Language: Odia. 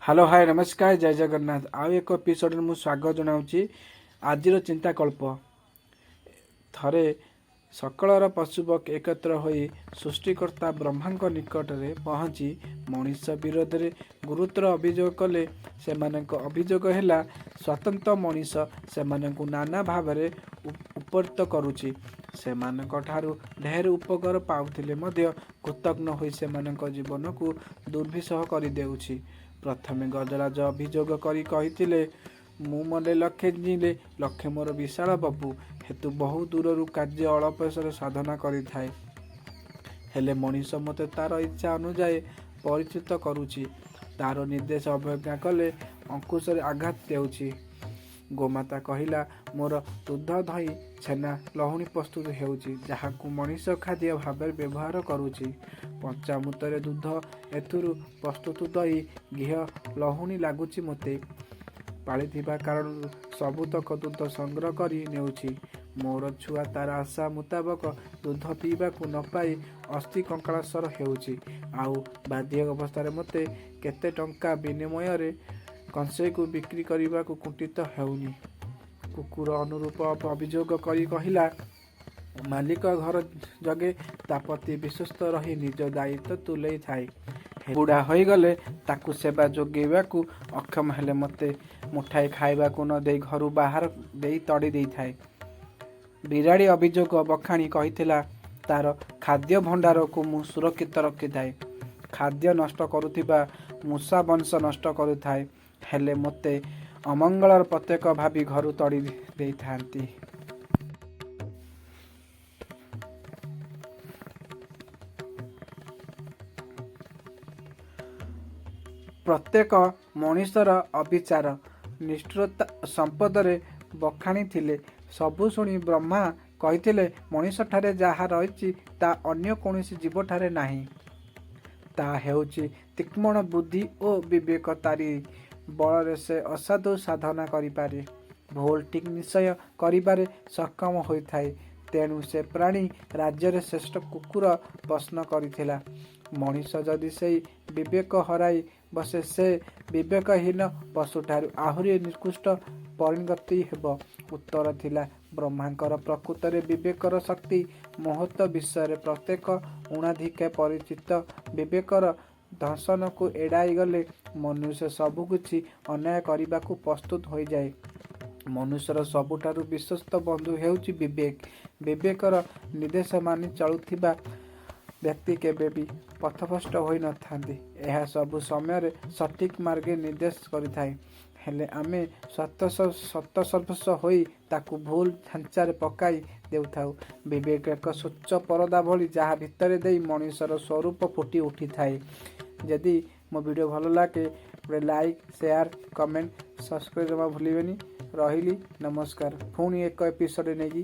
ହ୍ୟାଲୋ, ହାଏ, ନମସ୍କାର, ଜୟ ଜଗନ୍ନାଥ। ଆଉ ଏକ ଏପିସୋଡ଼ରେ ମୁଁ ସ୍ୱାଗତ ଜଣାଉଛି। ଆଜିର ଚିନ୍ତାକଳ୍ପ। ଥରେ ସକଳର ପଶୁପକ୍ଷୀ ଏକତ୍ର ହୋଇ ସୃଷ୍ଟିକର୍ତ୍ତା ବ୍ରହ୍ମାଙ୍କ ନିକଟରେ ପହଞ୍ଚି ମଣିଷ ବିରୋଧରେ ଗୁରୁତର ଅଭିଯୋଗ କଲେ। ସେମାନଙ୍କ ଅଭିଯୋଗ ହେଲା, ସ୍ୱତନ୍ତ୍ର ମଣିଷ ସେମାନଙ୍କୁ ନାନା ଭାବରେ ଉପକୃତ କରୁଛି। ସେମାନଙ୍କ ଠାରୁ ଢେର ଉପକାର ପାଉଥିଲେ ମଧ୍ୟ କୃତଘ୍ନ ହୋଇ ସେମାନଙ୍କ ଜୀବନକୁ ଦୁର୍ବିସହ କରିଦେଉଛି। ପ୍ରଥମେ ଗଜରାଜ ଅଭିଯୋଗ କରି କହିଥିଲେ, ମୁଁ ମଲେ ଲକ୍ଷେ, ଜିଇଁଲେ ଲକ୍ଷେ। ମୋର ବିଶାଳ ବପୁ ହେତୁ ବହୁ ଦୂରରୁ କାର୍ଯ୍ୟ ଅଳ୍ପ ସାଧନା କରିଥାଏ। ହେଲେ ମଣିଷ ମୋତେ ତାର ଇଚ୍ଛା ଅନୁଯାୟୀ ପରିଚିତ କରୁଛି। ତାର ନିର୍ଦ୍ଦେଶ ଅବଜ୍ଞା କଲେ ଅଙ୍କୁଶରେ ଆଘାତ ଦେଉଛି। ଗୋମାତା କହିଲା, ମୋର ଦୁଗ୍ଧ, ଦହି, ଛେନା, ଲହୁଣୀ ପ୍ରସ୍ତୁତ ହେଉଛି, ଯାହାକୁ ମଣିଷ ଖାଦ୍ୟ ଭାବରେ ବ୍ୟବହାର କରୁଛି। ପଞ୍ଚାମୃତରେ ଦୁଗ୍ଧ, ଏଥିରୁ ପ୍ରସ୍ତୁତ ଦହି, ଘିଅ, ଲହୁଣୀ ଲାଗୁଛି। ମୋତେ ପାଳିଥିବା କାରଣରୁ ସବୁତକ ଦୁଗ୍ଧ ସଂଗ୍ରହ କରି ନେଉଛି। ମୋର ଛୁଆ ତାର ଆଶା ମୁତାବକ ଦୁଗ୍ଧ ପିଇବାକୁ ନ ପାଇ ଅସ୍ଥି କଙ୍କାଳସାର ହେଉଛି। ଆଉ ବାଧ୍ୟ ଅବସ୍ଥାରେ ମୋତେ କେତେ ଟଙ୍କା ବିନିମୟରେ କଂସେଇକୁ ବିକ୍ରି କରିବାକୁ କୁଣ୍ଠିତ ହେଉନି। କୁକୁର ଅନୁରୂପ ଅଭିଯୋଗ କରି କହିଲା, ମାଲିକ ଘର ଜଗେ, ତା ପ୍ରତି ବିଶ୍ୱସ୍ତ ରହି ନିଜ ଦାୟିତ୍ୱ ତୁଲେଇଥାଏ। ବୁଢ଼ା ହୋଇଗଲେ ତାକୁ ସେବା ଯୋଗାଇବାକୁ ଅକ୍ଷମ ହେଲେ ମୋତେ ମୁଠାଏ ଖାଇବାକୁ ନ ଦେଇ ଘରୁ ବାହାର ଦେଇ ତଡ଼ି ଦେଇଥାଏ। ବିରାଡ଼ି ଅଭିଯୋଗ ବଖାଣି କହିଥିଲା, ତାର ଖାଦ୍ୟ ଭଣ୍ଡାରକୁ ମୁଁ ସୁରକ୍ଷିତ ରଖିଥାଏ। ଖାଦ୍ୟ ନଷ୍ଟ କରୁଥିବା ମୂଷା ବଂଶ ନଷ୍ଟ କରୁଥାଏ। ହେଲେ ମୋତେ ଅମଙ୍ଗଳର ପ୍ରତୀକ ଭାବି ଘରୁ ତଡ଼ି ଦେଇଥାନ୍ତି। ପ୍ରତ୍ୟେକ ମଣିଷର ଅବିଚାର, ନିଷ୍ଠୁରତା ସମ୍ପଦରେ ବଖାଣିଥିଲେ। ସବୁ ଶୁଣି ବ୍ରହ୍ମା କହିଥିଲେ, ମଣିଷଠାରେ ଯାହା ରହିଛି, ତା ଅନ୍ୟ କୌଣସି ଜୀବଠାରେ ନାହିଁ। ତା ହେଉଛି ତୀକ୍ଷ୍ଣ ବୁଦ୍ଧି ଓ ବିବେକ। ତାରି ବଳରେ ସେ ଅସାଧୁ ସାଧନା କରିପାରେ। ଭୁଲ ଠିକ୍ ନିଶ୍ଚୟ କରିବାରେ ସକ୍ଷମ ହୋଇଥାଏ। ତେଣୁ ସେ ପ୍ରାଣୀ ରାଜ୍ୟରେ ଶ୍ରେଷ୍ଠ। କୁକୁର ପ୍ରଶ୍ନ କରିଥିଲା, ମଣିଷ ଯଦି ସେଇ ବିବେକ ହରାଇ ବସେ, ସେ ବିବେକହୀନ ପଶୁଠାରୁ ଆହୁରି ନିକୃଷ୍ଟ ପରିଣତି ହେବ। ଉତ୍ତର ଥିଲା ବ୍ରହ୍ମାଙ୍କର, ପ୍ରକୃତରେ ବିବେକର ଶକ୍ତି ମହତ୍ତ୍ୱ ବିଷୟରେ ପ୍ରତ୍ୟେକ ଊଣାଧିକେ ପରିଚିତ। ବିବେକର ଦଂଶନକୁ ଏଡ଼ାଇ ଗଲେ ମନୁଷ୍ୟ ସବୁକିଛି ଅନ୍ୟାୟ କରିବାକୁ ପ୍ରସ୍ତୁତ ହୋଇଯାଏ। ମନୁଷ୍ୟର ସବୁଠାରୁ ବିଶ୍ୱସ୍ତ ବନ୍ଧୁ ହେଉଛି ବିବେକ। ବିବେକର ନିର୍ଦ୍ଦେଶ ମାନି ଚଳୁଥିବା ବ୍ୟକ୍ତି କେବେ ବି ପଥଭ୍ରଷ୍ଟ ହୋଇନଥାନ୍ତି। ଏହା ସବୁ ସମୟରେ ସଠିକ୍ ମାର୍ଗରେ ନିର୍ଦ୍ଦେଶ କରିଥାଏ। ହେଲେ ଆମେ ସ୍ୱାର୍ଥସର୍ବସ୍ୱ ହୋଇ ତାକୁ ଭୁଲ ଛାଞ୍ଚରେ ପକାଇ ଦେଉଥାଉ। ବିବେକ ଏକ ସ୍ୱଚ୍ଛ ପରଦା ଭଳି, ଯାହା ଭିତରେ ଦେଇ ମଣିଷର ସ୍ୱରୂପ ଫୁଟି ଉଠିଥାଏ। ଯଦି ମୋ ଭିଡ଼ିଓ ଭଲ ଲାଗେ, ଗୋଟେ ଲାଇକ୍, ସେୟାର, କମେଣ୍ଟ, ସବସ୍କ୍ରାଇବ୍ ଜମା ଭୁଲିବେନି। ରହିଲି, ନମସ୍କାର। ପୁଣି ଏକ ଏପିସୋଡ଼ ନେଇକି